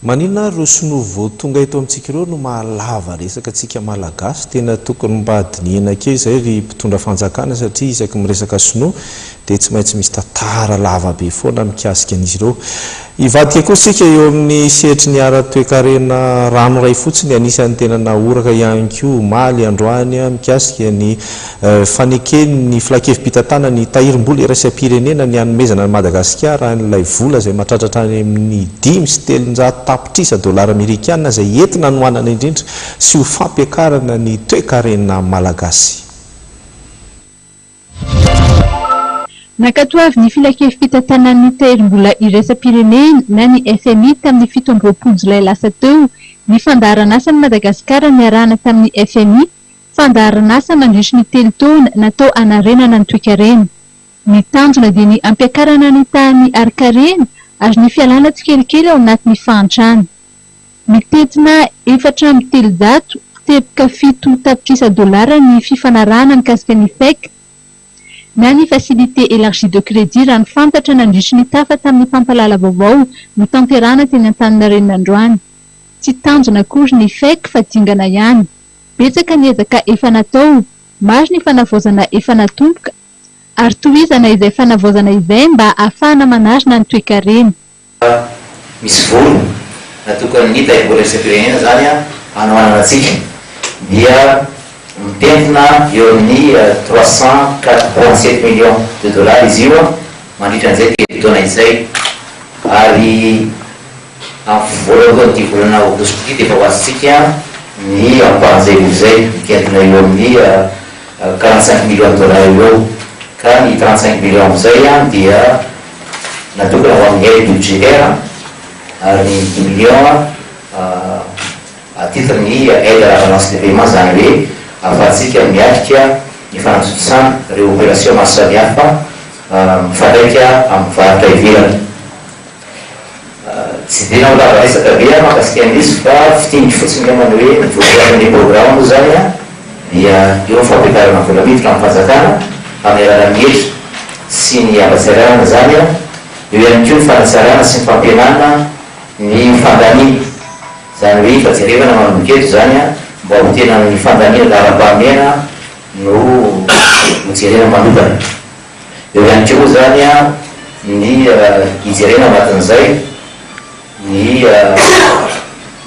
Maninona ary ireo sinoa vao tonga eto amintsika ireo no mahalava resaka antsika malagasy? Tena tokony mba dinihina kely izay ry mpitondra fanjakana satria isaky miresaka sinoa dia tsy maintsy misy tantara lava be foana mikasika an'izy ireo. Hivadika kosa isika eo amin'ny sehatry ny ara-toekarena rano iray fotsiny anisan'ny tena nahoraka ihany koa omaly androany mikasika ny Faneken'ny Filankevi-pitantanana ny Tahirim-bola iraisam-pirenena ny hanomezana an'i Madagasikara an'ilay vola izay mahatratra hatrany amin'ny 305 tapitrisa dolara amerikana izay entina hanohanana indrindra sy ho fampiakarana ny toekarena malagasy. Nankatoavin'ny Filankevi-pitantanan'ny Tahirim-bola iraisam-pirenena na ny fmi tamin'ny 27 jolay lasa teo ny fandaharan'asan'i Madagasikara niarahana tamin'ny fmi Fandaharanasa mandritry ny telo taona natao hanarenana ny toekarena. Ny tanjona dia ny hampiakarana ny tahan'ny harinkarena ary ny fialana tsikelikely ao anatin'ny fahantrana. Mitentina 304 teboka 7 tapitrisa dolara ny fifanarahana mikasika ny FEC na ny Facilité Élargie de Crédit raha ny fantatra nandritry ny tafa tamin'ny mpampalala vaovao notanterahana teny Antaninarenina androany. Tsy tanjona akory ny FEC fa dingana ihany. Betsaka ny ezaka efa natao, maro ny fanavaozana efa natomboka ary tohizana izay fanavaozana izay mba hahafahana manarina ny toekarena. Misy vola natokan'ny Tahirim-bola iraisam-pirenena izany hanohanana antsika dia mitentina eo amin'ny 387 millions de dollars izy io mandritra an'izay telo taona izay ary Amin'ny voalohan'ity volana aogositra ity dia efa ho azontsika ny ampahan'izay vola izay, mitentina eo amin'ny 45 millions de dollars eo ho eo. Ka ny 35 millions amin'izay dia natokana ho amin'ny aide budgétaire ary ny dix millions à titre ny aide à la balance de paiement, izany hoe ahafahantsika miatrika ny fanatontosana ireo opérations maro samihafa mifandraika amin'ny varotra ivelany. Tsy dia ho lava resaka be aho mahakasika an'izy fa fintiniko fotsiny angamba ny hoe ny votoatin'ilay programa moa izany dia eo ny fampiakarana vola miditra amin'ny fanjakana amin'ny alalan'ny hetra sy ny haba-tseranana izany, eo ihany koa ny fanatsarana sy ny fampihenana ny fandaniana, izany hoe efa jerevana manomboka eto izany mba ho tena ny fandaniana laharam-pahamehana no ho jerena manokana. Eo ihany koa moa izany ny hijerena ao anatin'izay ny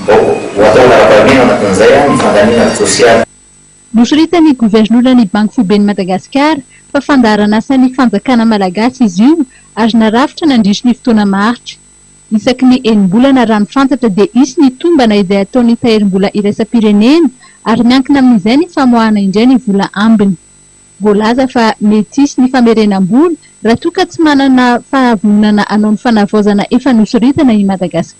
mba ho atao laharam-pahamehana ao anatin'izay ny fandaniana ara-tsosialy. Nosoritan'ny governoran'ny Banky Foiben'i Madagasikara fa fandaharan'asan'ny fanjakana malagasy izy io ary narafitra nandritry ny fotoana maharitra. Isaky ny enim-bolana raha ny fantatra dia hisy ny tombana izay ataon'ny Tahirim-bola iraisam-pirenena ary miankina amin'izay ny famoahana indray ny vola ambiny. Voalaza fa mety hisy ny famerenam-bola raha toa ka tsy manana fahavononana hanao ny fanavaozana efa nosoritana i Madagasikara.